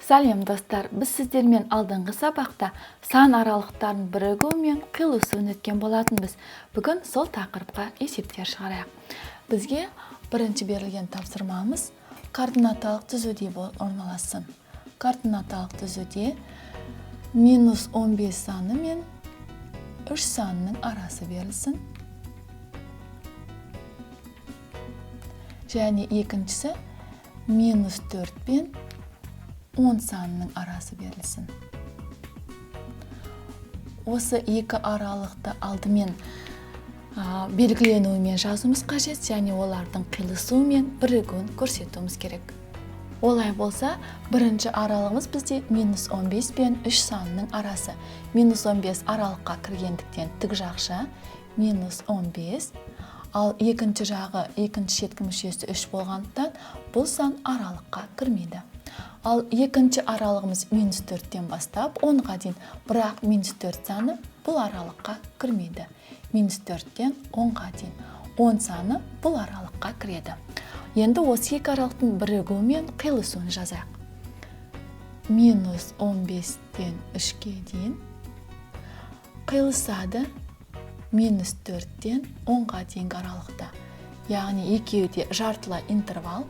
Сәлем, достар! Біз сіздермен алдыңғы сабақта сан аралықтарын бірігуі мен қиылысуын өткен болатынбыз. Бүгін сол тақырыпқа есептер шығарайық. Бізге бірінші берілген тапсырмамыз координаталық түзуде орналассын. Координаталық түзуде минус 15 саны мен 3 санының арасы берілсін. Және екіншісі минус 4 пен 10 санының арасы берілсін. Осы екі аралықты алдымен белгіленуімен жазуымыз қажет, және олардың қиылысуы мен бірігуін көрсетуіміз керек. Олай болса, бірінші аралығымыз бізде минус 15 пен 3 санының арасы. Минус 15 аралыққа кіргендіктен тік жақша минус 15, ал екінші жағы, екінші шеткі мүшесі 3 болғандықтан, бұл сан аралыққа кірмейді. Ал екінші аралығымыз минус 4-тен бастап 10-ға дейін, бірақ минус 4 саны бұл аралыққа кірмейді. Минус 4-тен 10-ға дейін. 10 саны бұл аралыққа кіреді. Енді осы екі аралықтың бірігуі мен қиылысуын жазайық. Минус 15-тен 3-ке дейін қиылысады минус 4-тен 10-ға дейінгі аралықта. Яғни екеуі де жартылай интервал,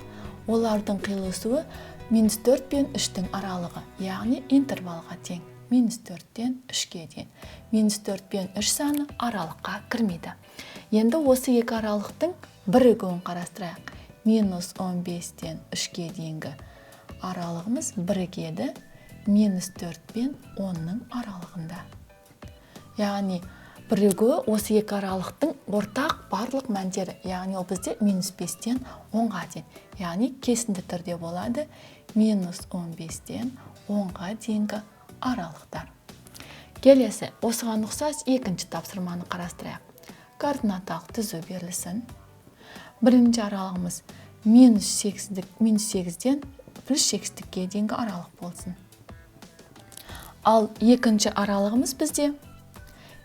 олардың қиылысуы минус 4 пен 3-тің аралығы, яғни интервалға тең. Минус 4-тен 3-ке дейін. Минус 4 пен 3 саны аралыққа кірмейді. Енді осы екі аралықтың бірігуін қарастырайық. Минус 15-тен 3-ке дейінгі аралығымыз бірігеді минус 4 пен 10-ның аралығында. Яғни бірігуі осы екі аралықтың ортақ барлық мәндері, яғни ол бізде минус 5-тен 10-ға дейін. Яғни кесінді түрде болады минус 15-тен 10-ға дейінгі аралықтар. Келесі, осыған ұқсас екінші тапсырманы қарастырайық. Координаталық түзу берілсін. Бірінші аралығымыз минус 8-ден плюс 8-дікке дейінгі аралық болсын. Ал екінші аралығымыз бізде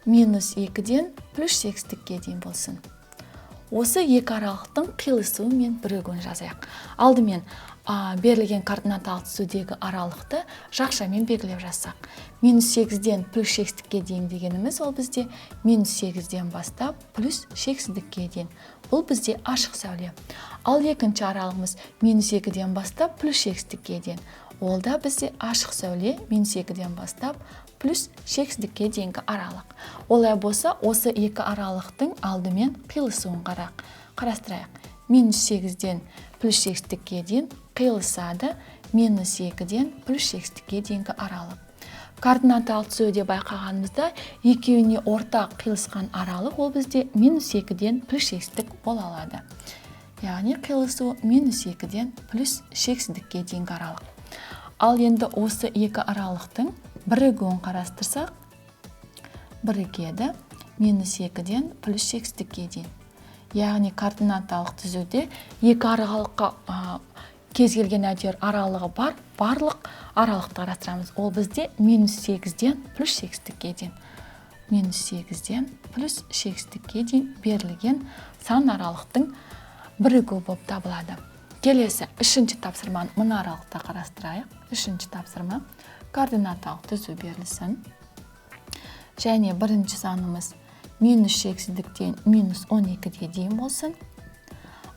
минус 2-ден плюс 8-дікке дейін болсын. Осы екі аралықтың қиылысуы мен бірігуін жазайық. Алдымен берілген координаталық түзудегі аралықты жақшамен белгілеп жазсақ. Минус 8-ден плюс 8-дікке дейін дегеніміз ол бізде минус 8-ден бастап плюс 8-дікке дейін. Бұл бізде ашық сәуле. Ал екінші аралығымыз минус 2-ден бастап плюс 8-дікке дейін. Ол да бізде ашық сәуле, минус 2-ден бастап плюс 8-дікке дейінгі аралық. Олай болса, осы екі аралықтың алдымен қиылысуын қарастырайық. Минус 8-ден плюс 8-дікке дейін қиылысады минус 2-ден плюс 8-дікке дейінгі аралық. Координаталық түзуде байқағанымызда, екеуіне ортақ қиылысқан аралық ол бізде минус 2-ден плюс 8-дік бола алады. Яғни қиылысу минус 2-ден плюс 8-дікке дейінгі аралық. Ал енді осы екі аралықтың бірігуін қарастырсақ, бірігеді минус 2-ден плюс 8-дікке дейін. Яғни координаталық түзуде екі аралыққа кез келген әйтеуір аралығы бар, барлық аралықты қарастырамыз. Ол бізде минус 8-ден плюс 8-дікке дейін. Минус 8-ден плюс 8-дікке дейін берілген сан аралықтың бірігуі болып табылады. Келесі үшінші тапсырманы мына аралықта қарастырайық. Үшінші тапсырма координаталық түзу берілсін. Және бірінші санымыз минус 8-діктен минус 12-ге дейін болсын.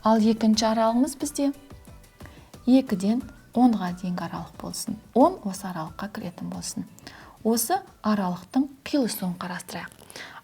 Ал екінші аралығымыз бізде 2-ден 10-ға дейінгі аралық болсын. 10 осы аралыққа кіретін болсын. Осы аралықтың қиылысуын қарастырайық.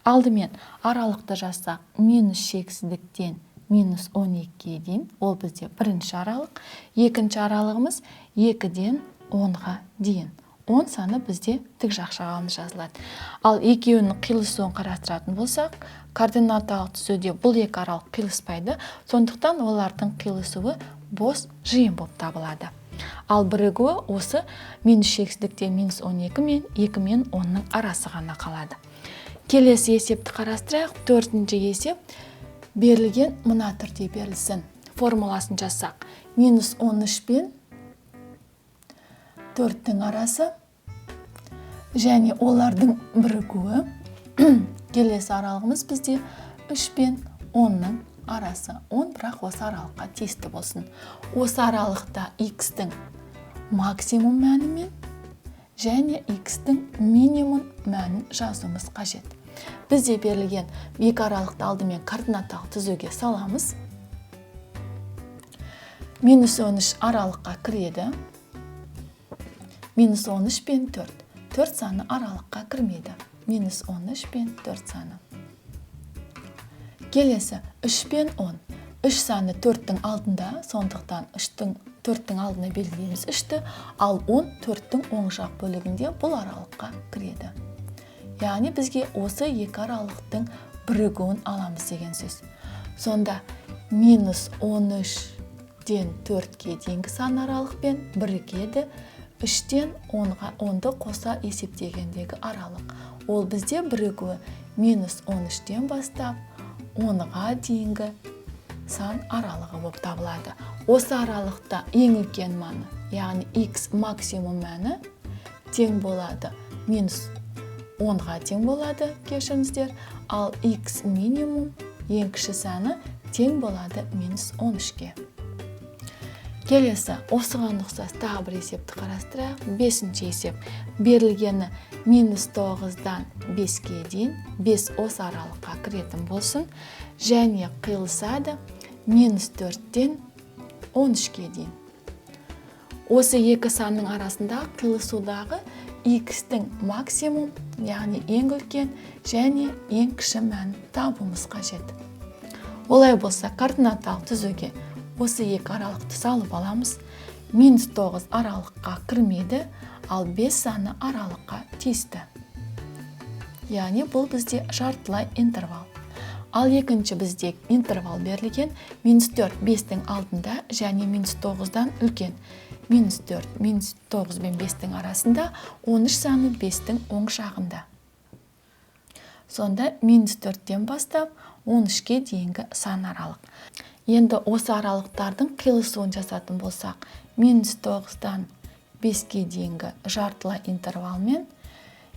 Алдымен аралықты жазсақ, минус 8-діктен минус 12-ге дейін, ол бізде бірінші аралық. Екінші аралығымыз 2-ден 10-ға дейін. 10 саны бізде тік жақшаға жазылады. Ал екеуінің қиылысуын қарастыратын болсақ, координаталық түзуде бұл екі аралық қиылыспайды, сондықтан олардың қиылысуы бос жиын болып табылады. Ал бірігуі осы минус 8-діктен минус 12 мен 2 мен 10-ның арасы ғана қалады. Келесі есепті қарастырайық. Төртінші есеп берілген мына түрде берілсін. Формуласын жазсақ, минус 13 пен 4-тің арасы және олардың бірігуі. Келесі аралығымыз бізде 3 пен 10-ның арасы. 10 бірақ осы аралыққа тиісті болсын. Осы аралықта x-тің максимум мәнімен және x-тің минимум мәнін жазуымыз қажет. Бізде берілген екі аралықты алдымен координаталық түзуге саламыз. Минус 13 аралыққа кіреді. Минус 13 пен 4. 4 саны аралыққа кірмейді. Минус 13 пен 4 саны. Келесі 3 пен 10. 3 саны 4-тің алдында, сондықтан 4-тің алдына белгілейміз 3-ті, ал 10 4-тің оң жақ бөлігінде бұл аралыққа кіреді. Яғни бізге осы екі аралықтың бірігуін аламыз деген сөз. Сонда минус 13-тен 4-ке дейінгі сан аралықпен бірігеді 3-тен 10-ды қоса есептегендегі аралық. Ол бізде бірігуі минус 13-тен бастап 10-ға дейінгі сан аралығы болып табылады. Осы аралықта ең үлкен мәні, яғни x максимум мәні тең болады минус 10-ға тең болады, кешіріңіздер, ал x минимум ең кіші саны тең болады минус 13-ке. Келесі, осыған ұқсас тағы бір есепті қарастырайық. 5-ші есеп. Берілгені минус 9-дан 5-ке дейін, 5 осы аралыққа кіретін болсын, және қиылысады минус 4-тен 13-ке дейін. Осы екі санның арасында қиылысудағы x-тің максимум, яғни ең үлкен және ең кіші мәнін табуымыз қажет. Олай болса, координаталық түзуге осы екі аралықты салып аламыз. Минус 9 аралыққа кірмейді, ал 5 саны аралыққа тиісті. Яғни бұл бізде жартылай интервал. Ал екінші бізде интервал берілген минус 4 5-тің алдында және минус 9-дан үлкен. Минус 4, минус 9 бен 5-тің арасында, 13 саны 5-тің оң жағында. Сонда минус 4-тен бастап 13-ке дейінгі сан аралық. Енді осы аралықтардың қиылысуын жасатын болсақ, минус 9-дан 5-ке дейінгі жартылай интервалмен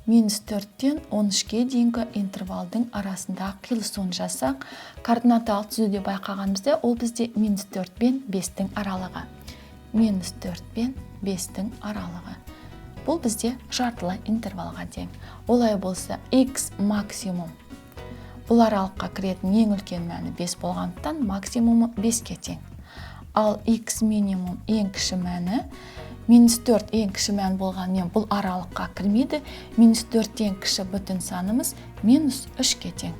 минус 4-тен 13-ке дейінгі интервалдың арасында қиылысуын жасақ, координаталық түзуде байқағанымызда, ол бізде минус 4 пен 5-тің аралығы. Минус 4 пен 5-тің аралығы. Бұл бізде жартылай интервалға тең. Олай болса, x максимум бұл аралыққа кіретін ең үлкен мәні 5 болғандықтан, максимумы 5-ке тең. Ал x минимум ең кіші мәні минус 4 ең кіші мән болғанымен бұл аралыққа кірмейді. Минус 4-тен кіші бүтін санымыз минус 3-ке тең.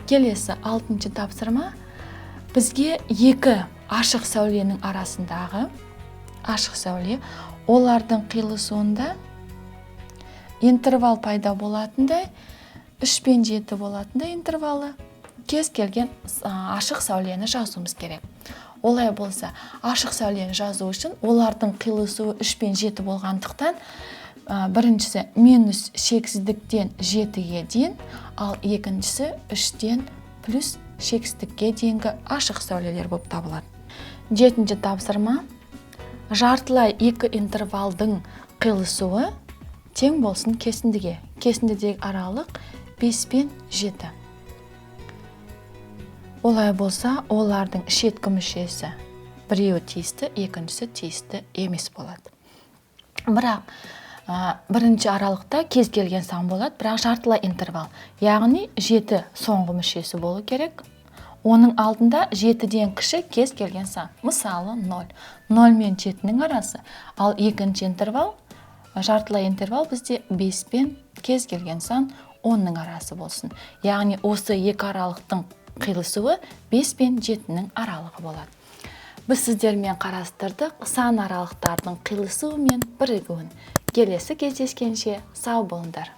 Келесі 6-шы тапсырма. Бізге екі ашық сәуленің арасындағы ашық сәуле, олардың қиылысуында интервал пайда болатындай, 3 пен 7 болатындай интервалы кез келген ашық сәулені жазуымыз керек. Олай болса, ашық сәулені жазу үшін олардың қиылысуы 3 пен 7 болғандықтан, біріншісі минус шексіздіктен 7-ге дейін, ал екіншісі 3-тен плюс шексіздікке дейінгі ашық сәулелер болып табылады. 7-ші тапсырма. Жартылай екі интервалдың қиылысуы тең болсын кесіндіге. Кесіндідегі аралық 5 пен 7. Олай болса, олардың шеткі мүшесі біреуі тиісті, екіншісі тиісті емес болады. Бірақ бірінші аралықта кез келген сан болады, бірақ жартылай интервал. Яғни 7 соңғы мүшесі болу керек. Оның алдында 7-ден кіші кез келген сан. Мысалы, 0. 0 мен 7-нің арасы. Ал екінші интервал, жартылай интервал бізде 5 пен кез келген сан 10-ның арасы болсын. Яғни осы екі аралықтың қиылысуы 5 пен 7-нің аралығы болады. Біз сіздермен қарастырдық сан аралықтардың қиылысуы мен бірігуін. Келесі кездескенше сау болыңдар.